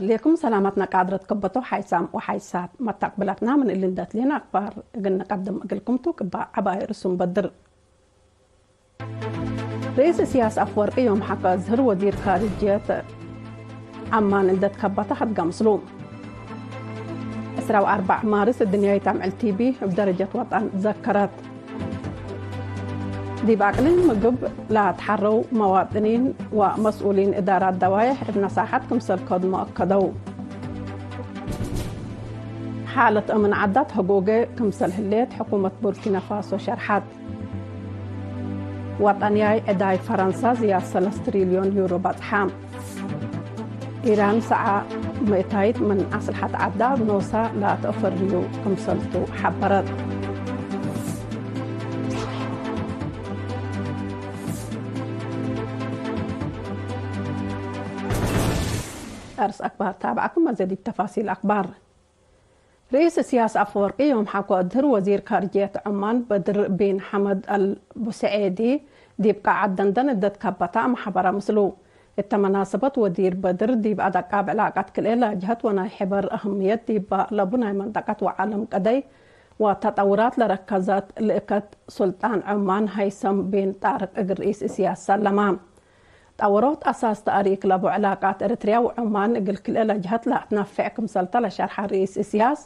ሌኩም ሰላማትና ቃድረት ከበቶ ሓይሳም ወሓይሳት መታቅብላትና ምን እልንደት ሌና ኣክባር እግን ቀደም እግልኩምቱ ቅባ ዓባይ ርሱም በድር። ርእስ እስያስ ኣፍወርቂ ዮም ሓቀ ዝህር ወዚር ካርጅየት ዓማን እንደት ከባታ ሓድጋ ምስሉ። ዕስራ ወኣርባዕ ማርስ እድንያይት ኣምዕል ቲቢ ብደረጀት ወጣን ዘከረት። ዲብ ኣቅሊም ምግብ ላትሓረው መዋጥኒን ወመስኡሊን እዳራት ደዋይሕ እብ ነሳሓት ክምሰል ከድሞ ኣከደው። ሓለት እምን ዓዳት ህጎገ ክምሰል ህሌት ሕኩመት ቡርኪና ፋሶ ሸርሓት። ወጠንያይ ዕዳይ ፈረንሳ ዝያድ ሰለስተ ትሪልዮን ዩሮ በጽሓ። ኢራን ሰዓ ምእታይት ምን ኣስልሓት ዓዳ ብኖሳ ላተእፈርዩ ክምሰልቱ ሓበረት። ኣርስ ኣክባር ታብዓኩም መዘዲብ ተፋሲል ኣክባር። ርእስ እስያስ ኣፈወርቂ ዮም ሓኮ እድህር ወዚር ካርጅየት ዑማን በድር ቢን ሓመድ ኣልቡስዔዲ ዲብ ቃዓት ደንደን እደት ካባታ ኣመሓበራ ምስሉ። እተ መናሰበት ወዲር በድር ዲብ ኣዳቃብ ዕላቃት ክልኤ ላጅሀት ወናይ ሕበር ኣህምየት ዲባ ለቡ ናይ መንጠቀት ወዓለም ቀደይ ወተጠውራት ለረከዘት ልእከት ሱልጣን ዑማን ሃይሰም ቢን ጣርቅ እግል ርኢስ እስያስ ሰለማ። ጠወሮት ኣሳስ ተኣሪክ ለቡ ዕላቃት ኤርትርያ ወዑማን እግል ክልኤ ለጅሀት ለኣትነፍዕ ክምሰልተ ለሸርሐ ርኢስ እስያስ፣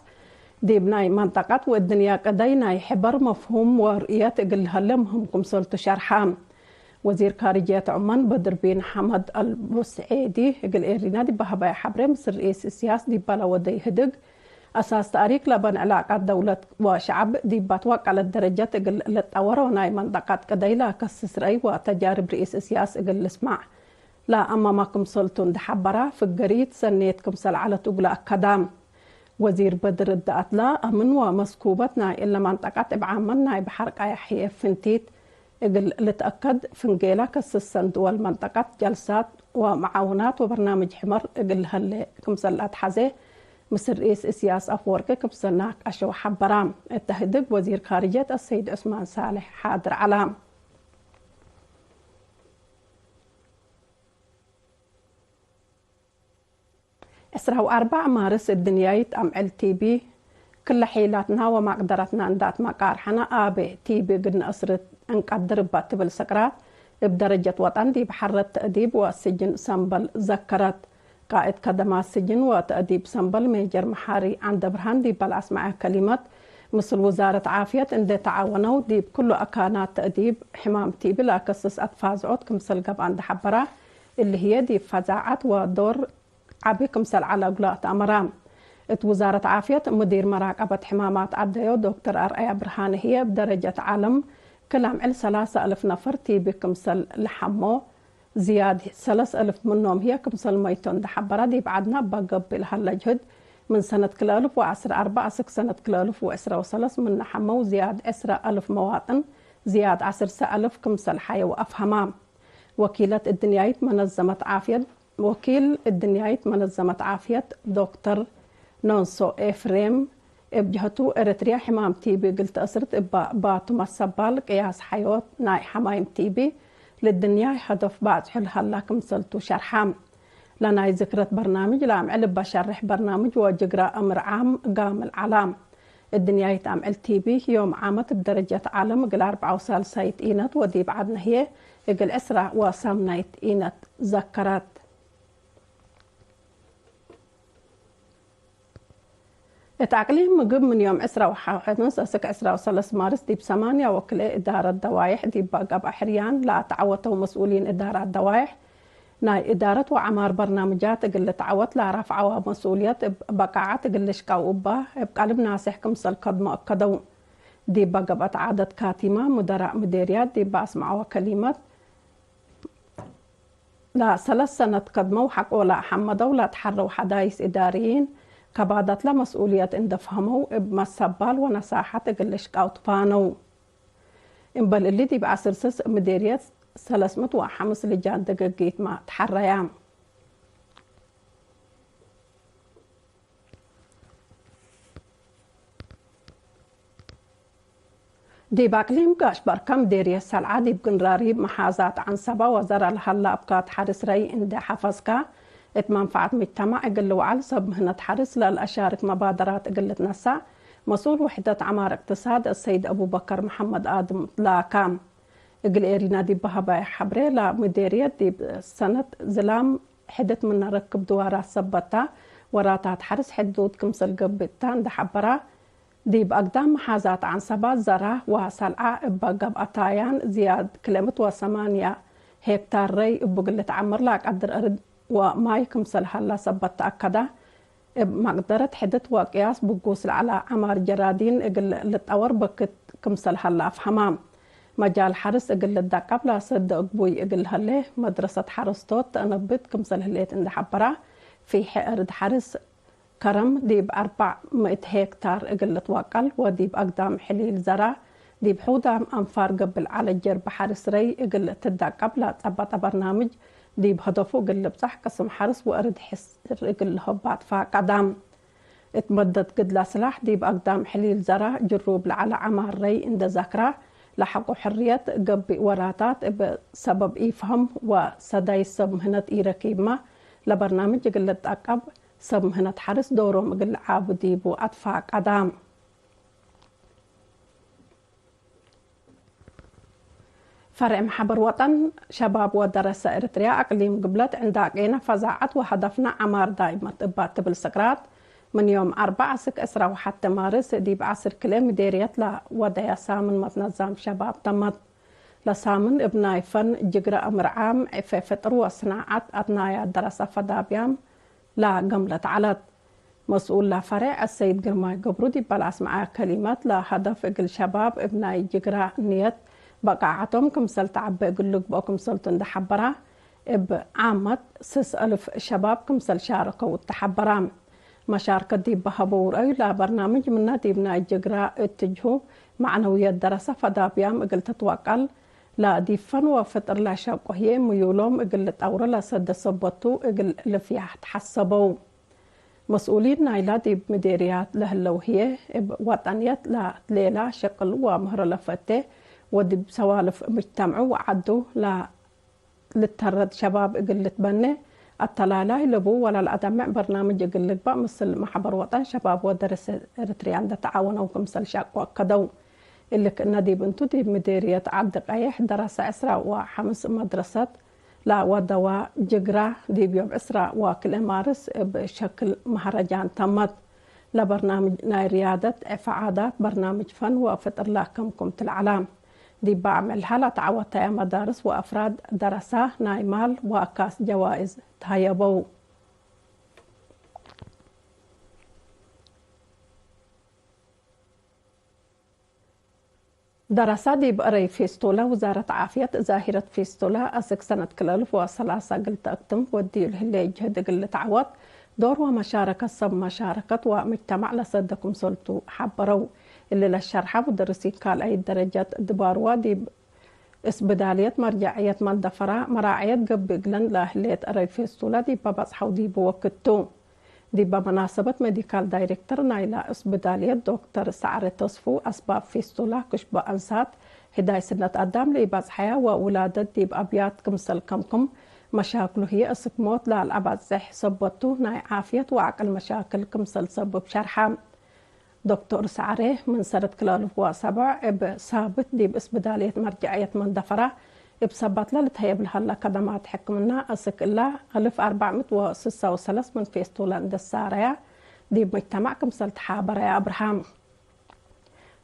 ዲብ ናይ መንጠቀት ወእድንያ ቀደይ ናይ ሕበር መፍሁም ወርእየት እግል ለሀለ ምህም ክምሰልቱ ሸርሐ። ወዚር ካርጅየት ዑማን በድር ቢን ሓመድ ኣልቡስዔዲ እግል ኤሪና ዲብ በሀበያ ሐብሬ፣ ምስል ርኢስ እስያስ ዲብ በላ ወደይ ህድግ፣ ኣሳስ ተኣሪክ ለበን ዕላቃት ደውለት ወሸዐብ ዲብ ባትዋቀለት ደረጀት እግል ልጠወሮ ናይ መንጠቀት ቅደይ ለከስስ ረእይ ወተጃርብ ርኢስ እስያስ እግል ልስማዕ ለአማማ ክምሰልቱ እንደ ሐበራ፣ ፍገሪት ሰኔት ክምሰል ዐለት እግለ አከዳ። ወዚር በድር እደ አትላ፣ አምን ወመስኩበት ናይ እለ መንጠቀት እብ ዓመን ናይ በሐር ቀያሕ ህዬ ፍንቲት እግል ልትአከድ፣ ፍንጌላ ከስሰን ድወል መንጠቀት ጀልሳት ወመዓውናት ወበርናምጅ ሕመር እግል ለሀሌ ክምሰል ለአትሐዜ፣ ምስል ርኢስ እስያስ አፈወርቂ ክምሰል ናቃሸው ሐበራ። እተ ህድግ ወዚር ካርጀት አሰይድ ዑስማን ሳልሕ ሓድር ዐላ። ዕስራ ወአርባዕ ማርስ እድንያይት አምዕል ቲቢ፣ ክለ ሒላትና ወማቅደረትና እንዳት መቃርሐና አቤ ቲቢ እግል ነአስርት እንቀድር እባ ትብል ሰቅራት፣ እብ ደረጀት ወጠን ዲብ ሐረት ተእዲብ ወስጅን ሰምበል ዘከረት። ቃእድ ከደማት ስጅን ወተእዲብ ሰምበል ሜጀር መሓሪ ዐንደብርሃን ዲብ በልአስመዐ ከሊመት፣ ምስል ውዛረት ዓፍየት እንዴ ተዓወነው፣ ዲብ ክሉ አካናት ተእዲብ ሕማም ቲቢ ለአከስስ አትፋዝዖት ክምሰል ገብአ እንዴ ሐበራ፣ እሊ ህዬ ዲብ ፈዛዐት ወዶር ዐቢ ክምሰል ዐለ እግሉ አትአመራ። እት ውዛረት ዓፍየት፣ ሙዲር መራቀበት ሕማማት ዐደዮ ዶክተር አርአያ ብርሃነ ህዬ፣ እብ ደረጀት ዓለም ክል አምዕል ሰላሳ አልፍ ነፈር ቲቢ ክምሰል ለሐሞ፣ ዝያድ ሰለስ አልፍ ምኖም ህዬ ክምሰል መይቶ እንዴ ሐበራ፣ ዲብ ዐድና እባ ገብእ ለሀለ ጅህድ፣ ምን ሰነት ክልኤ አልፍ ወዐስር አርበዕ እስክ ሰነት ክልኤ አልፍ ወዕስራ ወሰለስ ምነ ሐመው ዝያድ ዕስራ አልፍ መዋጥን፣ ዝያድ ዐስር አልፍ ክምሰል ሐየው አፍሀማ። ወኪለት እድንያይት መነዘመት ዓፍየት ወኪል እድንያይት መነዘመት ዓፍየት ዶክተር ኖንሶ ኤፍሬም፣ እብ ጀህቱ፣ ኤረትርያ ሕማም ቲቢ እግል ተአስርት እባ ባቱ መሰባል ቅያስ ሐዮት ናይ ሐማይም ቲቢ ልድንያይ ሀደፍ ባጽሑ ለሀላ ክምሰልቱ ሸርሐ። ለናይ ዝክረት በርናምጅ ለአምዕል እባ ሸርሕ በርናምጅ ወጅግራ እምር ዓም ጋምል ዐላ። እድንያይት አምዕል ቲቢ ዮም ዓመት እብ ደረጀት ዓለም እግል አርብዓ ወሳልሳይት ኢነት ወዲብ ዐድነ ህዬ እግል ዕስራ ወሳምናይት ኢነት ዘከረት። እት አቅሊም ምግብ ምን ዮም ዕስራ ወሐምስ እስክ ዕስራ ወሰለስ ማርስ ዲብ ሰማንያ ወክልኤ እዳረት ደዋይሕ ዲብ ገብአ ሕርያን ለአተዐወተው መስኡሊን እዳራት ደዋይሕ፣ ናይ እዳረት ወዐማር በርናምጃት እግል ልትዐወት ለረፍዐዋ መስኡልየት እብ በቃዐት እግል ልሽቀው እባ እብ ቀልብ ናሴሕ ክምሰል ከድሞ አከደው። ዲበ ገብአት ዓደት ካቲማ፣ ሙደራእ ምዴርያት ዲበ አስመዐወ ከሊመት፣ ለሰለስ ሰነት ከድመው ሐቆ ለአሐመደው ለትሐረው ሐዳይስ እዳርይን፣ ከባዳትለ መስኡልየት እንደ ፈህመው እብ መሰባል ወነሳሐት እግል ልሽቀው ትፋነው። እምበል እሊ ዲብ ዐስር ስስ ምዴርየት ሰለስ ምእት ወሐምስ ልጃን ደገጊትመ ተሐረያ። ዲብ አቅሊም ጋሽ ባርካ ምዴርየት ሰልዓ ዲብ ግንራሪብ መሓዛት ዐንሰባ ወዘራ ለሀላ አብካት ሐርስ ረይ እንዴ ሐፈዝካ፣ እቲ መንፈዓት ምጅተማዕ እግል ልውዓል ሰብ ምህነት ሓርስ ለልኣሻርክ መባደራት እግል ልትነሳእ መስኡል ውሕደት ዓማር እቅትሳድ እሰይድ ኣቡበከር መሓመድ ኣድም ላካ። እግል ኤሪና ዲብ በሃባይ ሓብሬ ላምዴርየት ዲብ ሰነት ዝላም ሕድት ምነ ርክብ ድዋራት ሰበታ ወራታት ሓርስ ሕዱድ ክምሰል ገብእታ እንደሓበራ፣ ዲብ ኣግዳም መሓዛት ዓንሰባት ዘራ ወሳልዓ እበ ገብኣታያን ዝያድ ክልኤ ምእት ወሰማንያ ሄክታር ረይ እቡ ግልት ዓምር ላቀድር እርድ ወማይ ክምሰል ሃላ ሰበት ተኣከዳ። እብ መቅደረት ሕድት ወቅያስ ብጉስ ለዓላ ዓማር ጀራዲን እግል ልጠወር በክት ክምሰል ሃላ ኣፍሃማ። መጃል ሓርስ እግል ልዳቀብ ላሰደ እግቡይ እግል ሀሌ መድረሰት ሓረስቶት ተእነብት ክምሰል ህሌት እንደሓበራ፣ ፊሐ እርድ ሓርስ ከረም ዲብ ኣርባዕ ምእት ሄክታር እግል ልትወቀል ወዲብ ኣግዳም ሕሊል ዘራ ዲብ ሑዳም ኣንፋር ገብል ዓለ ጀርብ ሓርስ ረይ እግል ትዳቀብ ላጸበጠ በርናምጅ ዲብ ሀደፉ እግል ልብጻሕ ቅስም ሓርስ ወእርድ ሕስር እግል ልሆባት ፋቀዳም። እት መደት ግድላ ስላሕ ዲብ ኣግዳም ሕሊል ዘራ ጅሩብ ለዓለ ዓማር ረይ እንደ ዛክራ ለሐቆ ሕርየት ገብእ ወራታት እብ ሰበብ ኢፍሀም ወሰዳይ ሰብ ምህነት ኢረኪብማ ለበርናምጅ እግል ልጠቀብ ሰብ ምህነት ሓርስ ዶሮም እግል ልዓቡ ዲቡ ኣትፋቀዳ። ፈርዕ መሓበር ወጠን ሸባብ ወደረሰ ኤርትርያ ኣቅሊም ግብለት ዕንዳቄነ ፈዛዓት ወሀደፍና ዓማር ዳይመት እባ ትብል ስቅራት ምን ዮም ኣርባዕ ስክ ዕስራ ወሓተ ማርስ ዲብ ዓስር ክልኤ ምዴርየት ለወደያ ሳምን መትነዛም ሸባብ ተመት። ለሳምን እብ ናይ ፈን ጅግረ እምር ዓም ዕፌ ፍጥር ወስናዓት ኣትናያ ደረሰ ፈዳብያም ላገምለት ዐለት። መስኡል ላፈሬዕ አሰይድ ግርማይ ገብሩ ዲበ ለአስመዐ ከሊመት፣ ለሀደፍ እግል ሸባብ እብ ናይ ጅግራ ንየት በቃዓቶም ክምሰል ተዐበ እግል ልግብኦ ክምሰልቱ እንደ ሐበራ፣ እብ ዓመት ስስ አልፍ ሸባብ ክምሰል ሻረከው እተሐበራ። መሻርከት ዲብ በሀበው ረአዩ፣ ለበርናምጅ ምነ ዲብ ናይ ጅግራ እትጅሁ መዕነውየት ደረሰ ፈዳብያም እግል ትትወቀል፣ ለዲብ ፈን ወፍጥር ለሸቁ ህዬ ምዩሎም እግል ልጠውረ ለሰደ ሰበቱ እግል ልፍያሕ ተሐሰበው። መስኡሊን ናይላ ዲብ ምዴርያት ለህለው ህዬ፣ እብ ወጠንየት ለትሌላ ሸቅል ወምህሮ ለፈቴ ወዲብ ሰዋልፍ ምጅተምዑ ወዐዱ ለልተረድ ሸባብ እግል ልትበኔ አተላላይ ለቡ ወለልአደምዕ በርናምጅ እግል ልግባእ ምስል መሕበር ወጠን ሸባብ ወደረሰ ኤርትርያ እንደ ተዓወነው ክምሰል ሻቁ አከደው። እሊ ክእነ ዲብ እንቱ ዲብ ምዴርየት ዐዲ ቀየሕ ደረሰ ዕስራ ወሐምስ መድረሰት ለወደዋ ጅግራ ዲብ ዮም ዕስራ ወክልኤ ማርስ እብ ሸክል መሀረጃን ተመት። ለበርናምጅ ናይ ርያደት ዕፈ ዓዳት በርናምጅ ፈን ወፍጥር ለከምኩም ትልዓላ። ዲብ ባዕምልሃ ለተዓወተያ መዳርስ ወአፍራድ ደረሳ ናይ ማል ወአካስ ጀዋእዝ ተሀየበው። ደረሳ ዲብ እረይ ፌስቶላ ውዛረት ዓፍየት ዛሂረት ፌስቶላ አስክ ሰነት ክልተ አልፍ ወሰላሳ እግል ተአክትም ወድዩ ለህሌ ጅህድ እግል ልትዓወት ዶር ወመሻረከት ሰብ መሻረከት ወምጅተማዕ ለሰደ ክምሰልቱ ሐበረው። እሊ ለሸርሐ ሙደርሲን ካልአይ ደረጀት ድባርዋ ዲብ እስብዳልየት መርጀዕየት መንደፈራ መራዕየት ገብእ እግለን ለህሌት እረይ ፌስቶላ ዲበ በጽሐው ዲቡ ወክቱ። ዲበ መናሰበት ሜዲካል ዳይሬክተር ናይላ እስብዳልየት ዶክተር ሰዕረ ተስፉ፣ አስባብ ፊስቱላ ክሽቦ አንሳት ህዳይ ስነት አዳም ለኢባጽሐያ ወውላደት ዲብ አብያት ክምሰል ከምኩም መሻክሉ ህዬ እስክ ሞት ለአልአባጽሕ ሰበቱ ናይ ዓፍየት ወዐቅል መሻክል ክምሰል ሰብብ ሸርሐ። ዶክተር ሰዓሬ፣ ምን ሰነት ክልተ አልፍ ወሰብዕ እብ ሳብት ዲብ እስብዳልየት መርጀዕየት መንደፈራ እብ ሰባትላ ልትሀየብ ለሀላ ከደማት ሕክምና፣ አስክ እላ አልፍ አርባዕ ምእት ወስሳ ወሰለስ ምን ፌስቱላ እንደ ሳረያ፣ ዲብ መጅተማዕ ክምሰል ተሓበረያ አብርሃም።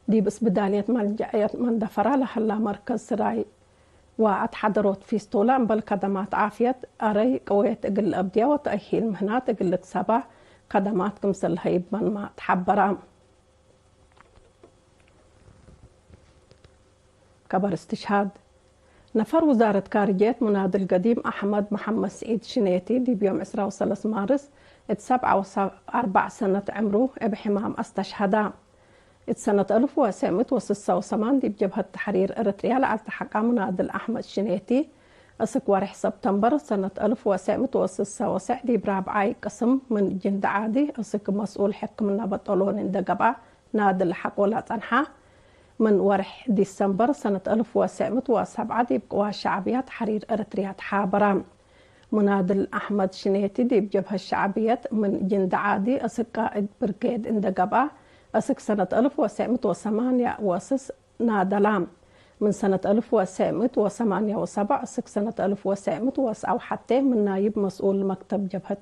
ዲብ እስብዳልየት መርጀዕየት መንደፈራ ለሀላ መርከዝ ስራይ ወአትሓደሮት ፊስቶላ እምበል ከደማት ዓፍየት አረይ ቅዌት እግል ለአብድያ ወተእሂል ምህናት እግል ልክሰባ ከደማት ክምሰል ለሀይብ መንማ ተሓበራ። ከበር እስትሽሃድ ነፈር ውዛረት ካርጅየት ሙናድል ገዲም አሕመድ መሐመድ ስዒድ ሽኔቲ ዲብ ዮም ዕስራ ወሰለስ ማርስ እት ሰብዓ ወአርባዕ ሰነት ዕምሩ እብ ሕማም አስተሽሀዳ። እት ሰነት አልፍ ወትሰዕ ምእት ወስሳ ወሰማን ዲብ ጀብሀት ተሕሪር ኤረትርያ ለዐልተ ሐቃ ሙናድል አሕመድ ሽኔቲ፣ እስክ ወርሕ ሰብተምበር ሰነት አልፍ ወትሰዕ ምእት ወስሳ ወሰዕ ዲብ ራብዓይ ቅስም ምን ጅንዲ ዓዲ እስክ መስኡል ሕክምና በጠሎኒ እንደ ገብአ ናድል ሐቆ ለጸንሐ፣ ምን ወርሕ ዲሰምበር ሰነት አልፍ ወትሰዕ ምእት ወሰብዓ ዲብ ቅዋት ሸዕብያ ተሕሪር ኤረትርያ ተሓበራ። ሙናድል ኣሕመድ ሽኔቲ ዲብ ጀብሀት ሸዕብየት ምን ጅንዲ ዓዲ እስክ ቃእድ ብርጌድ እንደ ገብኣ፣ እስክ ሰነት አልፍ ወሰዕ ምእት ወሰማንያ ወስስ ናደላ። ምን ሰነት አልፍ ወሰዕ ምእት ወሰማንያ ወሰብዕ እስክ ሰነት አልፍ ወሰዕ ምእት ወስዓ ወሓቴ ምን ናይብ መስኡል መክተብ ጀብሀት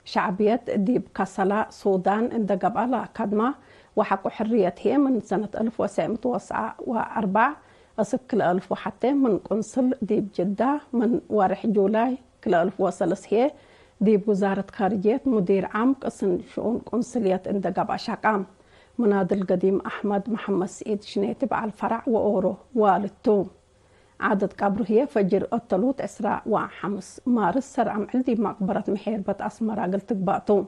ሸዕብየት ዲብ ከሰላ ሱዳን እንደ ገብኣ ለአካድማ፣ ወሐቁ ሕርየት ህዬ ምን ሰነት አልፍ ወሰዕ ምእት ወስዓ ወአርብዓ እስክ ክልኤ አልፍ ወሓቴ ምን ቁንስል ዲብ ጅዳ፣ ምን ወርሕ ጁላይ ክልኤ አልፍ ወሰለስ ህዬ ዲብ ውዛረት ካርጅየት ሙዲር ዓም ቅስን ሽኡን ቁንስልየት እንደ ገብኣ ሻቃ። ሙናድል ገዲም አሕመድ መሐመድ ስዒድ ሽኔቲ በዓል ፈራዕ ወኦሮ ዋልድ ቱ። ዓደት ቀብሩ ህዬ ፈጅር እተሉት ዕስራ ወሐምስ ማርስ ሰርዐ ምዕል ዲብ መቅበረት ምሔርበት አስመራ እግል ትግባእ ቱ።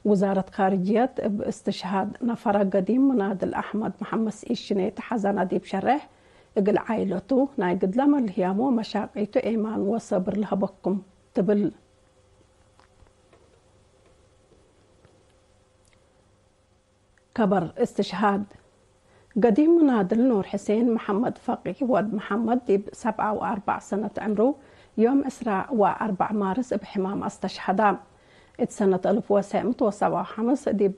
ውዛረት ካርጅየት እብ እስትሽሃድ ነፈረ ገዲም ሙናድል አሕመድ መሐመድ ስዒድ ሽኔቲ ሐዘና ዲብ ሸሬሕ፣ እግል ዓይለቱ ናይ ግድለ መልህያም ወመሻቂቱ ኤማን ወሰብር ለሀበኩም ትብል። ከበር እስትሽሃድ ገዲም ሙናድል ኑር ሕሴን መሐመድ ፈቂህ ወድ መሐመድ ዲብ ሰብዓ ወአርባዕ ሰነት ዕምሩ ዮም ዕስራ ወአርባዕ ማርስ እብ ሕማም አስተሽሀዳ። እት ሰነት አልፍ ወሰዕ ምእት ወሰብዓ ወሐምስ ዲብ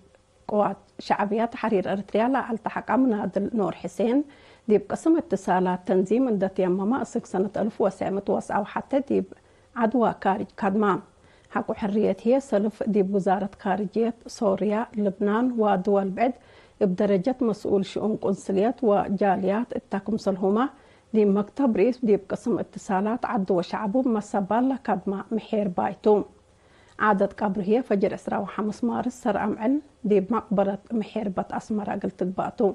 ቅዋት ሸዕብያ ተሕሪር ኤርትርያ ለአልተሐቀ ሙናድል ኑር ሕሴን ዲብ ቅስም እትሳላት ተንዚም እንደ ትየመመ እስክ ሰነት አልፍ ወሰዕ ምእት ወሰብዓ ወሓቴ ዲብ ዓድዋ ካርጅ ካድማ። ሐቁ ሕርየት ህዬ ሰልፍ ዲብ ውዛረት ካርጅየት ሶርያ፣ ልብናን ወድወል ብዕድ እብ ደረጀት መስኡል ሽኡን ቁንስልየት ወጃልያት እተ ክምሰልሁመ ዲብ መክተብ ርኢስ ዲብ ቅስም እትሳላት ዓዲ ወሸዕቡ መሰባል ለካድማ ምሔር ባይቱ። ዓደት ቀብሩ ህዬ ፈጅር ዕስራ ወሐምስ ማርስ ሰርዐ ምዕል ዲብ መቅበረት ምሔርበት አስመራ እግል ትግባእ ቱ።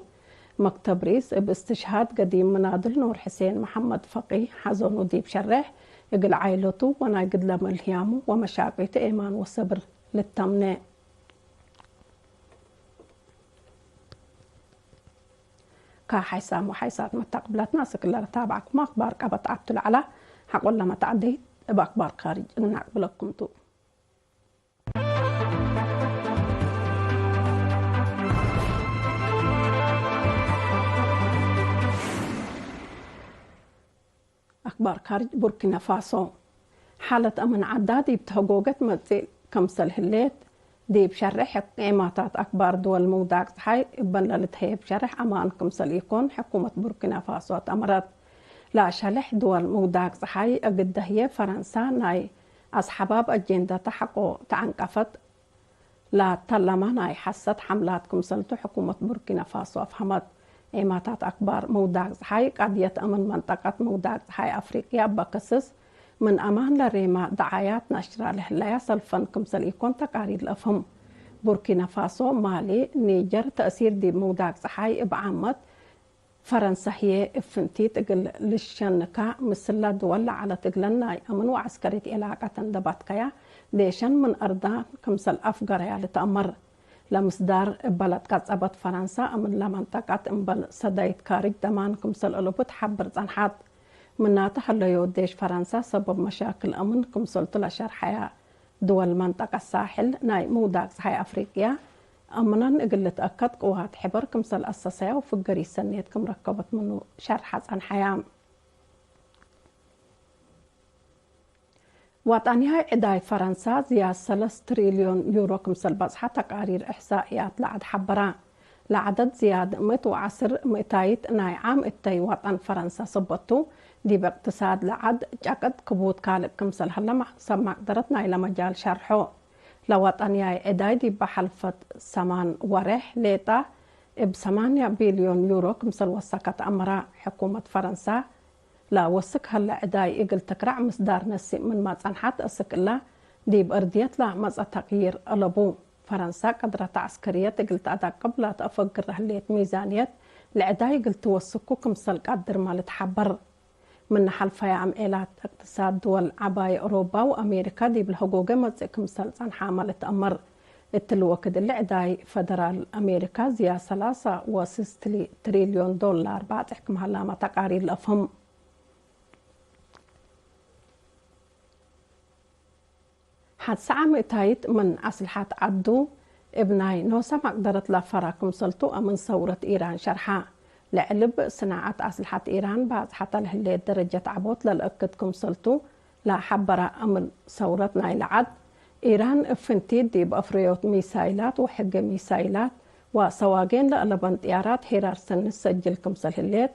መክተብ ርኢስ እብ እስትሽሃድ ገዲም ምናድል ኑር ሕሴን መሐመድ ፈቂህ ሐዘኑ ዲብ ሸሬሕ እግል ዓይለቱ ወናይ ግድለ መልህያሙ ወመሻቂቱ ኤማን ወሰብር ልተምነ። ካሓይሳም ወሓይሳት መታቅብላትና ስክለ ለታብዓኩም አክባር ቀበት ዓቱ ለዐላ ሐቆለ መታዕደይት እብ አክባር ካርጅ እግናቅብለኩም ቱ። አክባር ካርጅ ቡርኪና ፋሶ። ሓለት አመን ዓዳ ዲብ ተህጎገት መጽእ ክምሰል ህሌት፣ ዲብ ሸርሕ ዔማታት አክባር ድወል ምውዳቅ ጸሓይ እበን ለልትሀየብ ሸርሕ አማን ክምሰል ኢኮን፣ ሕኩመት ቡርኪና ፋሶ አትአመረት። ለአሸልሕ ድወል ምውዳቅ ጸሓይ እግል ደህየ ፈረንሳ ናይ አስሓባብ አጄንዳተ ሐቆ ተዐንቀፈት። ለተለመ ናይ ሐሰት ሐምላት ክምሰልቱ ሕኩመት ቡርኪና ፋሶ አፍሀመት። ዔማታት አክባር ምውዳቅ ጸሓይ፣ ቃድየት አምን መንጠቀት ምውዳቅ ጸሓይ አፍሪቅያ በክስስ፣ ምን አማን ለሬማ ደዓያት ነሽራ ለህለያ ሰልፈን ክምሰል ኢኮን ተቃሪር ለአፍህም። ቡርኪና ፋሶ፣ ማሊ፣ ኒጀር ተእሲር ዲብ ምውዳቅ ጸሓይ እብ ዓመት ፈረንሳ ህዬ እብ ፍንቲት እግል ልሸንካ ምስለ ድወል ለዐለት እግለን ናይ አምን ወዐስከሪት ዒላቀተን ደባትከያ ዴሸን ምን አርዳን ክምሰል አፍገረያ ልትአመር። ለምስዳር እበ ለትቀጸበት ፈረንሳ አምን ለመንጠቀት እምበል ሰዳይት ካርጅ ደማን ክምሰል እሉቡ ትሐብር ጸንሐት። ምናተ ሀለዮ ዴሽ ፈረንሳ ሰበብ መሻክል አምን ክምሰልቱ ለሸርሐያ ድወል መንጠቀት ሳሕል ናይ ምውዳቅ ጸሓይ አፍሪቅያ አምነን እግል ልትአከድ ቅዋት ሕበር ክምሰል አሰሰያ ወፍገር ይሰኔት ክም ረከበት ምኑ ሸርሐ ጸንሐያ። ዋጣንያይ ዕዳይ ፈረንሳ ዝያድ ሰለስ ትሪልዮን ዩሮ ክምሰል በጽሐ ተቃሪር እሕሳእያት ለዐድ ሐበራ። ለዐደድ ዝያድ ምእት ወዐስር ምእታይት ናይ ዓም እተይ ዋጣን ፈረንሳ ሰበቱ፣ ዲብ እቅትሳድ ለዐድ ጨቅጥ ክቡድ ካልእ ክምሰል ሀለ ሰብ መቅደረት ናይለ መጃል ሸርሖ። ለዋጣንያይ ዕዳይ ዲበ ሐልፈት ሰማን ወሬሕ ሌጣ እብ ሰማንያ ቢልዮን ዩሮ ክምሰል ወሰከት አመራ። ሕኩመት ፈረንሳ ለወስክ ሀለ ዕዳይ እግል ትክራዕ ምስዳር ነሲእ ምንመ ጸንሐት፣ እስክ እለ ዲብ እርድየት ለመጸ ተቅይር አለቡ። ፈረንሳ ቀድረተ ዐስከርየት እግል ተአዳቅብ ለተአፈግር ለህሌት ሚዛንየት ለዕዳይ እግል ትወስኩ ክምሰል ቀድርመ ልትሐበር። ምነ ሐልፈያ አምዔላት እቅትሳድ ድወል ዐባይ ኦሮባ ወአሜሪካ ዲብ ለህጎገ መጽእ ክምሰል ጸንሓመ ልትአመር። እትሊ ወክድ እሊ ዕዳይ ፈደራል አሜሪካ ዝያድ ሰላሳ ወስስ ትሪልዮን ዶላር ባጽሕ ክም ሀላመ ተቃሪር ለአፍህም። ሐትሰዓ ምእታይት ምን አስልሐት ዐዱ እብ ናይ ኖሰ መቅደረት ለፈራ ክምሰልቱ አምን ሰውረት ኢራን ሸርሐ። ለዕልብ ስናዐት አስልሐት ኢራን ባጽሐተ ለህሌት ደረጀት ዐቦት ለልአክድ ክምሰልቱ ለሐበረ እምል ሰውረት ናይ ለዐድ፣ ኢራን እብ ፍንቲት ዲብ አፍረዮት ሚሳይላት ወሕገ ሚሳይላት ወሰዋጌን ለአለበን ጥያራት ሄራር ሰኒ ሰጅል ክምሰል ህሌት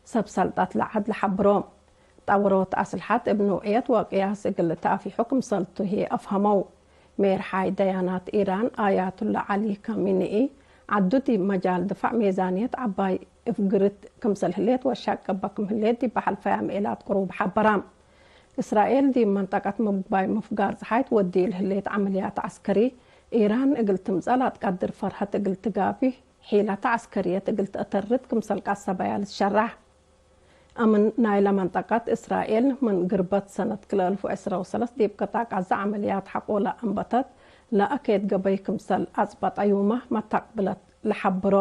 ሰብ ሰልጠት ለዐድ ለሐብሮ። ጠወሮት አስልሐት እብ ኖዕየት ወቅያስ እግል ተአፊሑ ክምሰልቱ ህዬ አፍሀመው። ሜርሓይ ደያናት ኢራን አያቱላ ዐሊ ካሚኒኢ፣ ዐዱ ዲብ መጃል ድፋዕ ሜዛንየት ዐባይ እፍግርት ክምሰል ህሌት ወሻቅበ ክም ህሌት ዲብ በሐልፈያ ምኤላት ቅሩብ ሐበራ። እስራኤል ዲብ መንጠቀት ምግባይ ምፍጋር ጸሓይት ወዲ ለህሌት ዐመልያት ዐስከሪ፣ ኢራን እግል ትምጸእ ለአትቀድር ፈርሀት እግል ትጋብህ ሒለት ዐስከርየት እግል ተአተርት ክምሰል ቀሰበያ ልትሸራሕ። አምን ናይለ መንጠቀት እስራኤል ምን ግርበት ሰነት ክልኤ አልፍ ወዕስራ ወሰለስ ዲብ ቅጣዕ ቃዛ ዐመልያት ሐቆለ አንበተት ለአኬድ ገበይ ክምሰል አጽበጠ ዩመ መታቅብለት ለሐብሮ።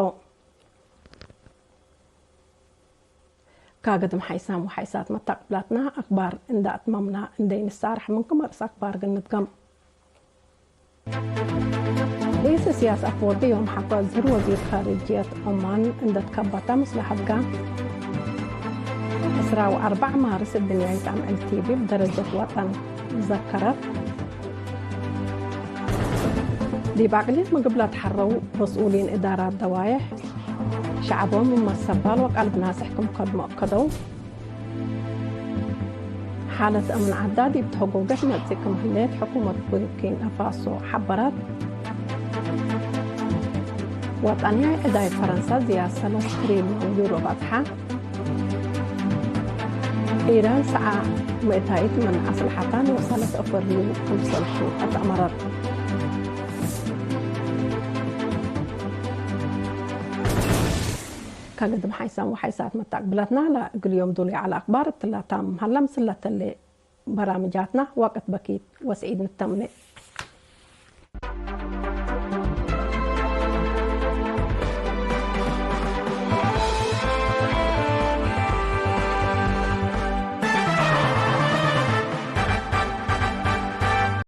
ካገድም ሓይሳም ወሓይሳት መታቅብላትና አክባር እንዳ አትመምና እንደይ ንሳርሕ ምንኩም ርእስ አክባር ግንትገም። ርእስ ስያስ አፈወርቂ ዮም ሐቆ ዝር ወዚር ካርጅየት ኦማን እንደትከበተ ምስለ ሐብጋ። ዕስራ ወአርባዕ ማርስ እድንያይት አምዕል ቲቪ ብደረጀት ወጠን ዘከረት። ዲብ አቅሊት ምግብ ለትሐረው መስኡሊን እዳራት ደዋየሕ ሸዐቦም እመ ሰባል ወቀልብ ናስሕ ክም ከድሞ አከደው። ሓለት አምን ዐዳ ዲብ ተህጎገት መጽእ ክም ህሌት ሕኩመት ቡርኪና ፋሶ ሐበረት። ወጠንያይ ዕዳይ ፈረንሳ ዝያድ ሰለስ ትሪልዮን ዩሮ በጽሐ። ኢራን ሰዓ ምእታይት ምን አስልሐታን ወሰለት አፈርዩ ክምሰልቱ አትአመረት። ከግድም ሓይሳም ወሓይሳት መታቅብለትና ለእግል ዮም ዱሉይ ዐለ አክባር እትላታም ሀላ ምስለተሌ በራምጃትና ወቅት በኪት ወስዒድ ንተምኔ።